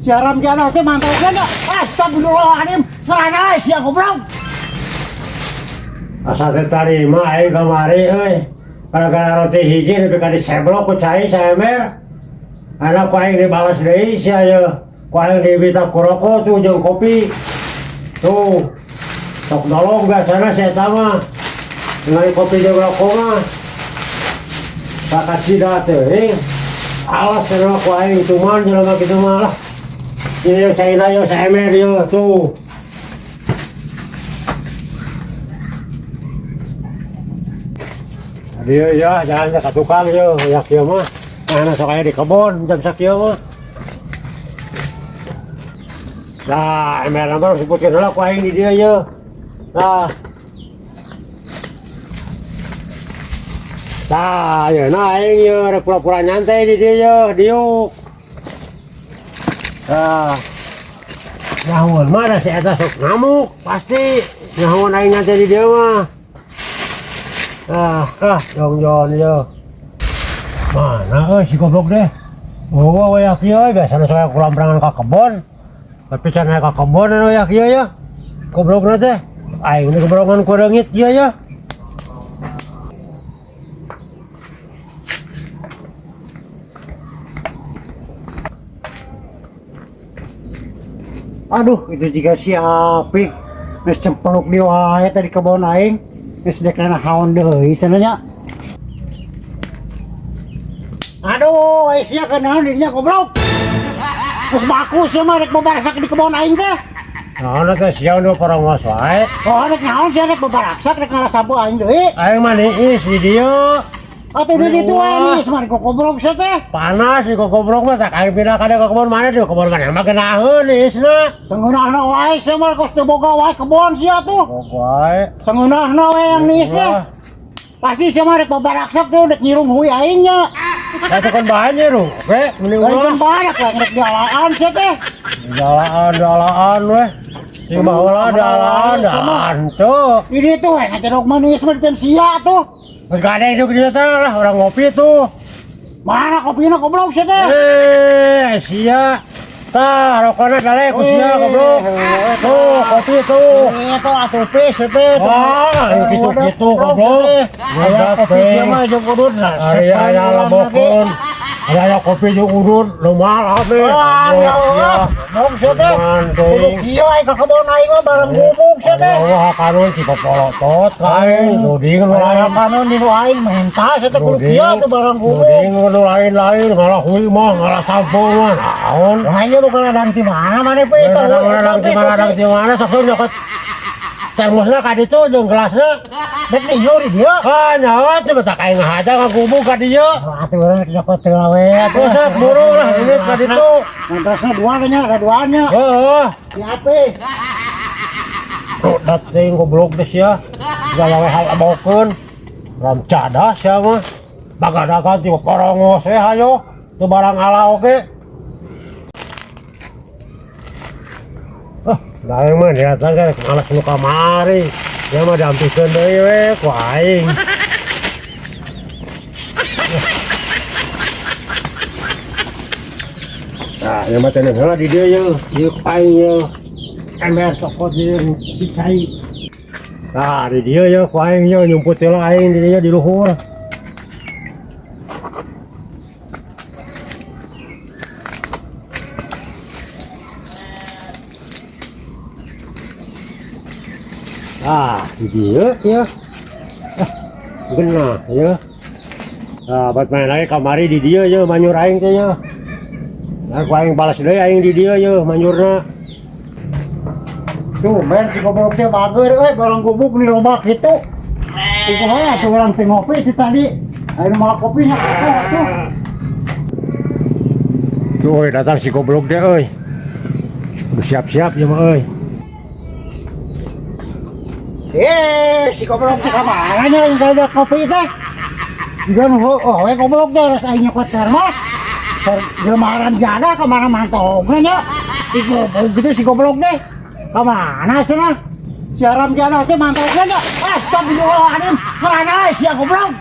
Si haram jadah teh mantaukeun da. Astagfirullahaladzim. Ngarana sia goblok. Asa teu tarima aing kamari euy. Gara-gara roti hiji nepi ka diseblok ku cai saember. Ayeuna ku aing dibalas deui sia ye. Ku aing dibita ku rokok tuh jeung kopi. Tuh. Sok nolong biasana si eta mah. Ngali kopi jeung rokok mah. Sakacida teuing. Alas cenah ku aing cuman jelema kitu mah lah. Ieu caina ieu saember ieu tuh. Dia ya jalan ke tukang yo, ya kieu mah. Nah, sok aya di kebon jam sakieu mah. Nah, ember nomor sebutkeun heula ku aing di dieu ye. Nah. Tah, ayeuna aing ye rek pura-pura nyantai di dieu ye, diuk. Tah. Nyahoan mah da si eta sok ngamuk pasti. Nyahoan aing nyantai di dieu mah. Ah, ah, jongjon ye. Mana euy si goblok deh. Oh, we kieu euy, biasana saya kulamperangan ka kebon. Tapi can aya ka kebon anu ya kieu ya. Goblokna teh. Aing nu goblokan ku reungit ieu ya. Aduh, itu juga si api. Geus cempeluk di wae tadi kebon aing. Geus dek naon deui cenah nya. Aduh, ai sia kenaon dirinya goblok. Geus baku sia mah rek babaraksak di kebon aing teh. Naon teh sia nu parongos wae. Oh, rek naon sia rek babaraksak rek ngalah sabu aing deui. Aing mah niis di dieu. Atuh di ditu wae niis mah kok goblok sia teh. Panas di goblok mah tak aing pindah ka kebon mana di kebon mana mah geunaheun niisna. Sangeunahna wae sia mah kos teu boga wae kebon sia tuh. Boga wae. Sangeunahna wae yang niis teh. Pasti sia mah rek babaraksak tuh rek nyirung hui aing nya. Atuh kan bae nyiru, oke, mending Lain ulah. kan barak lah rek dialaan sia teh. Dialaan, dialaan weh. Sing baheula dialaan, dialaan tuh. Di ditu we ngajedog manis mah diten sia tuh. Geus gade hidup di dieu teh lah urang ngopi tuh. Mana kopina goblok sia teh? Eh, sia. Tah, rokona dale ku sia goblok. Tuh, kopi tuh. Itu atuh pis teh. Wah, gitu-gitu goblok. Aya kopi ieu mah jeung udud lah. Ari aya labokeun. Ari aya kopi jeung udud lumayan ame. Wah, ya Allah. Dong sia teh. Kudu kieu ai ka kebon aing mah barang gubuk sia teh. Wah, kanun si popolotot ka aing, nuding nu Aya lain. kanun di nu aing menta sia teh kudu kieu tuh barang gubuk. Nuding nu lain-lain ngalah hui mah, ngalah sampo mah naon. Wah, ieu bukan ladang ti mana maneh pe itu. Ladang ti mana, ladang ti mana sok nyokot termosna ka ditu jeung gelasna. Dek di ieu di dieu. Ah, nyawa teh batak aing ngahaja ngagubuk ka dieu. Wah, atuh urang nyokot teu we atuh. Sok buru lah ini ka ditu. Gelasna dua nya, ada duanya. Heeh. Si ape. Rodat teuing goblok teh sia. Segala we hal abokeun. Ram cadas sia mah. Bagadagan ti porongos we hayo. Teu barang ala oge. Ah, da aing mah niatan kan malas nu kamari. Dia mah diampikeun deui we ku aing. Nah, ieu mah teh heula di dieu ye, ieu ku aing ye. Ember cokot ieu dicai. Nah, di dieu ye ku aing ye nyumput heula aing di dieu di luhur. Ah, di dieu ya. Ah, genah ya. Nah, buat main lagi kamari di dieu ye manyur aing teh ye. Nah, ku aing balas deui aing di dieu ye manyurna. Tuh, men si goblok teh bager euy barang gubuk nih loba kitu. Kumaha atuh urang teh ngopi ti tadi. Ayeuna mah kopinya atuh atuh. Tuh euy datang si goblok teh euy. Udah siap-siap ya mah euy. Eh, si goblok teh kamana nya aing kada kopi teh? Juga nu oh we goblok teh harus aing nyokot termos. Ser jelema jada ka mana mantogna nya. Si goblok gitu si goblok teh. Ka mana cenah? Si haram jada teh mantogna nya. Astagfirullahaladzim. Ngarana sia goblok.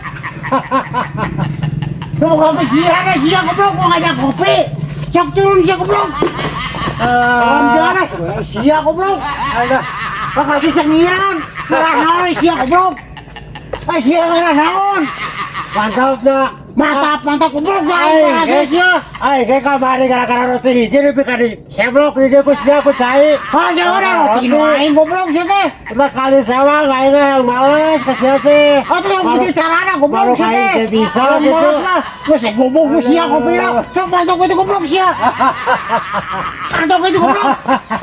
Tuh kopi kieu sia goblok mau ngajak kopi. Cok turun sia goblok. Haram jadah, sia goblok. Ada. Bakal cengiran. Ngarah naon sia goblok. Ay sia ngarah naon. Mantap na. Mantap, mantap goblok Ay, aing eh. sia. Ay, kayak kamari gara-gara roti hiji nepi ka di seblok di dieu ku sia ku cai. Ah, jangan roti nu aing goblok sia teh. Udah kali sewa aing yang males ka sia teh. Oh, teh yang begitu carana goblok Baru sia teh. aing teh bisa Kalau gitu. Males lah. Geus goblok ku sia kopi lah. Sok mantap itu goblok sia. Mantap itu goblok.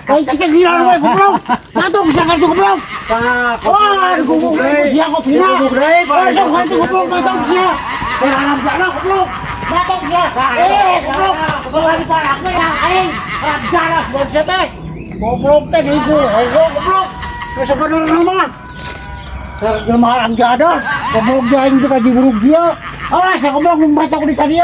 Aing teh cengiran we goblok. Mantap sia itu goblok. Tah, Wah, goblok sia kopi lah. Goblok deui. Oh, sok itu goblok mantap sia. Haram jadah goblok. Mantap sia. Eh, goblok. Goblok di parak we aing. Haram jadah goblok sia teh. Goblok teh diku, goblok. Geus sebenarnya mah. Jelema haram jadah, goblok dia aing juga diburuk dia. Awas, goblok mantap di tadi.